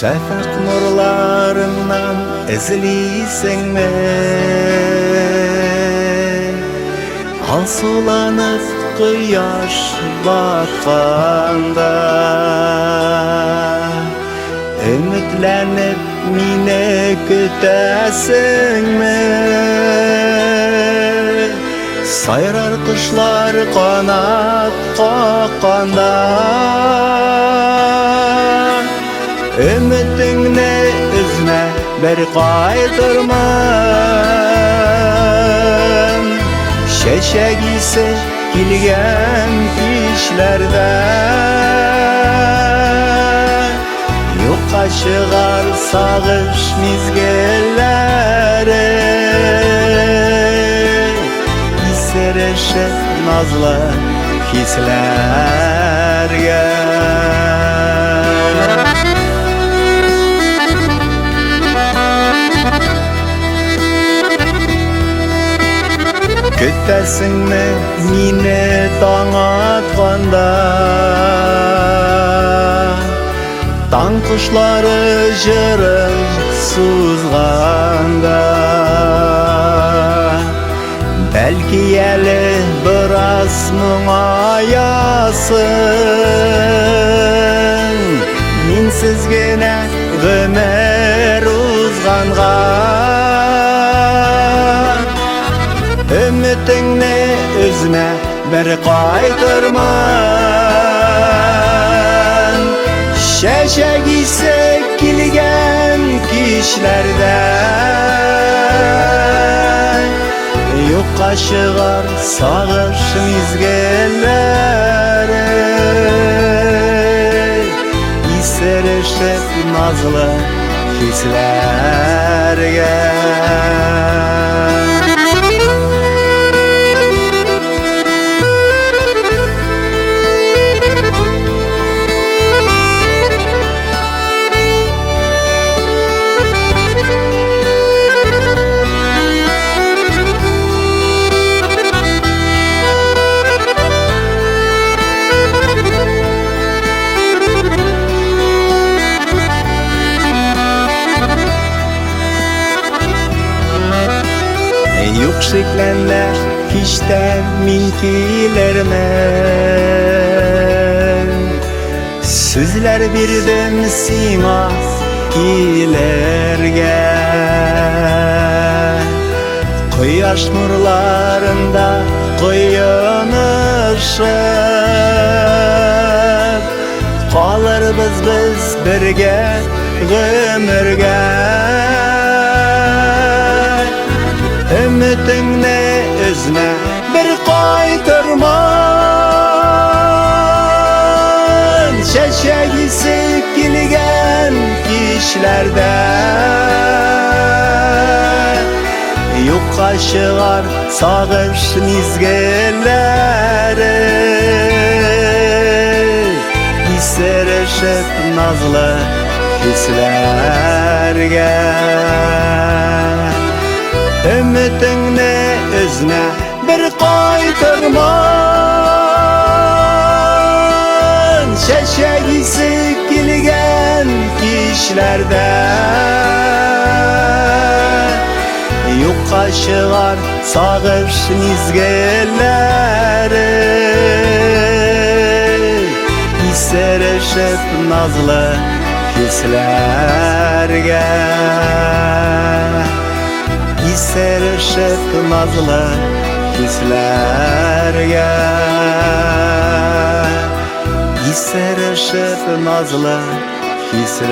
Шәфәкъ нурларыннан эзлисеңме? Алсуланып кояш батканда, Өметләнеп мине көтәсеңме? Сайрар кошлар канат какканда, Өметеңне өзмә, бер кайтырмын. Чәчәк исе килгән кичләрдә, Юкка чыгар сагыш мизгелләре, Исерешеп назлы хисләргә. Көтәсеңме мине таң атканда? Таң кошлары җырын сузганда, Бәлки әле бераз моңаясың, Минсез генә гомер узганга. Өметеңне өзмә, бер кайтырмын. Чәчәк исе килгән кичләрдә, Юкка чыгар сагыш мизгелләре, Исерешеп назлы хисләргә. Юк шикләнмә, кичтән мин килермен. Сүзләр бирдем сиңа килергә. Кояш нурларында коенышып, Калырбыз без бергә гомергә. Өметеңне өзмә, бер кайтырмын. Чәчәк исе килгән кичләрдә, Юкка чыгар сагыш мизгелләре, Исерешеп назлы хисләргә. Өметеңне өзмә, бер кайтырмын. Чәчәк исе килгән кичләрдә, Юкка чыгар сагыш мизгелләре, Исерешеп назлы хисләргә. Исерешеп назлы хисләргә. Исерешеп назлы хисләргә.